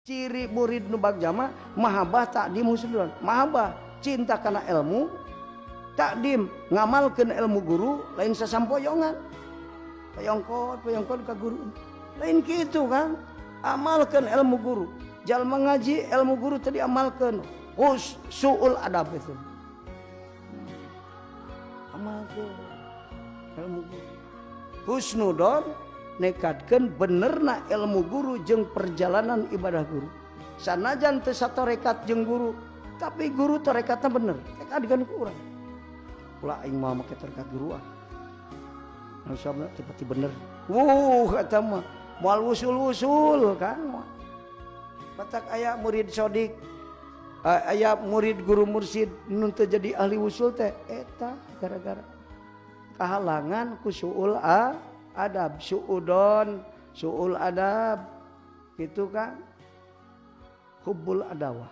Ciri murid nu bagja mah mahabbah, takdim, husnudon. Mahabbah, cinta kana ilmu, takdim, ngamalkeun ilmu guru, lain sasampoyongan. Payongkot, payongkot ka guru. Lain kitu kan. Amalkeun ilmu guru. Jalma ngaji ilmu guru tadi amalkeun. Hus suul adab itu. Amalkeun ilmu guru. Husnudon, nekatkeun benerna ilmu guru jeung perjalanan ibadah guru. Sanajan teu satorekat jeung guru, tapi guru torekatna bener. Tekadkeun ku urang. Ulah, aing mah make torekat guru ah. Nu sabna tiba-tiba bener. Wuh, eta mah moal wusul-wusul kan. Matak aya murid sodik, aya murid guru mursid nu teu jadi ahli wusul teh eta gara-gara kahalangan ku suul adab, suudon, suul adab gitu kan. Hubbul adawah.